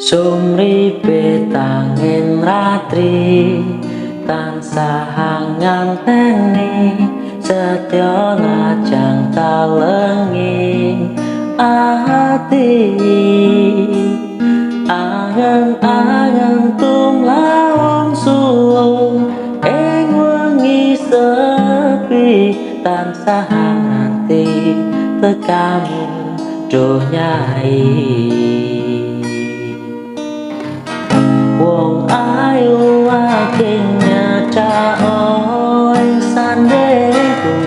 Sumripe tangin ratri tansah nganteni setya najang talenging ati. Angen-angen tumlawung suwung ing wengi sepi tansah nganti tekamu duh nyai. Wong ayu akeh nyecak ing sandingku,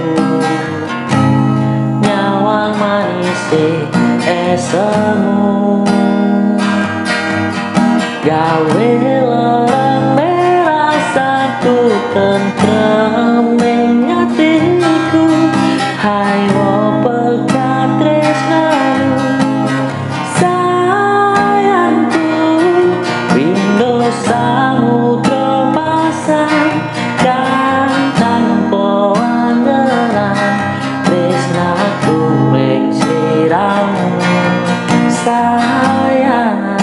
nyawang manise esemu gawe lereng rasaku tentrem ing atiku. Hai wo pekat tresnamu sayangku, pindo samudra pasang kang tanpa angenan tresnaku mring sliramu sayang.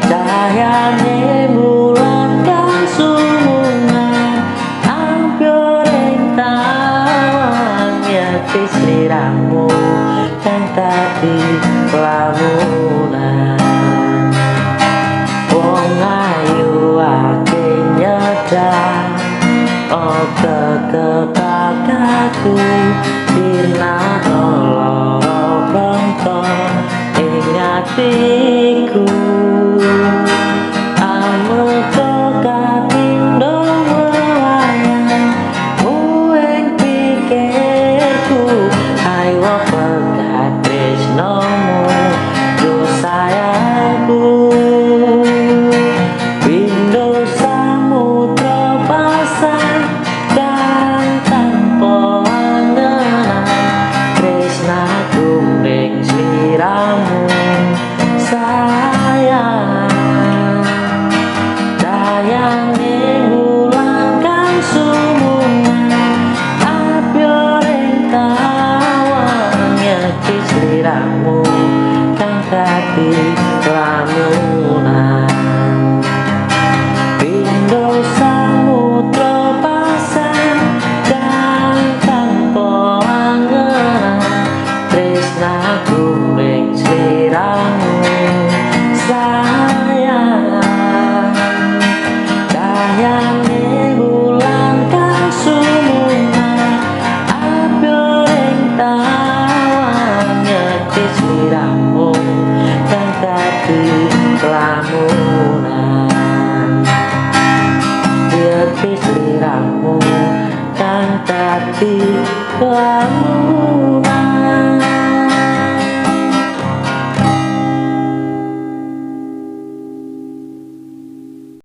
Cahayane bulan kang sumungan ampyo ing tawang yekti sliramu kang dadi lamunan. Wong ayu akeh nyedak kekepakaku dinano lara prangta ing atiku. Ameka kapindo melayang ing pikirku, ayo pekat tresnomu duh sayangku. Pindo samudra pasang kang tanpa angenan tresnaku mring sliramu sayang. Cahayane bulan kang sumungan apyo ing tawang yekti sliramu kang dadi lamunan. Pindo samudra pasang kang tanpa angenan tresnaku mring sliramu sayang. Cahayane bulan kang sumungan apyo ing tawang yekti sliramu kang dadi lamunan. Yekti sliramu kang dadi lamunan.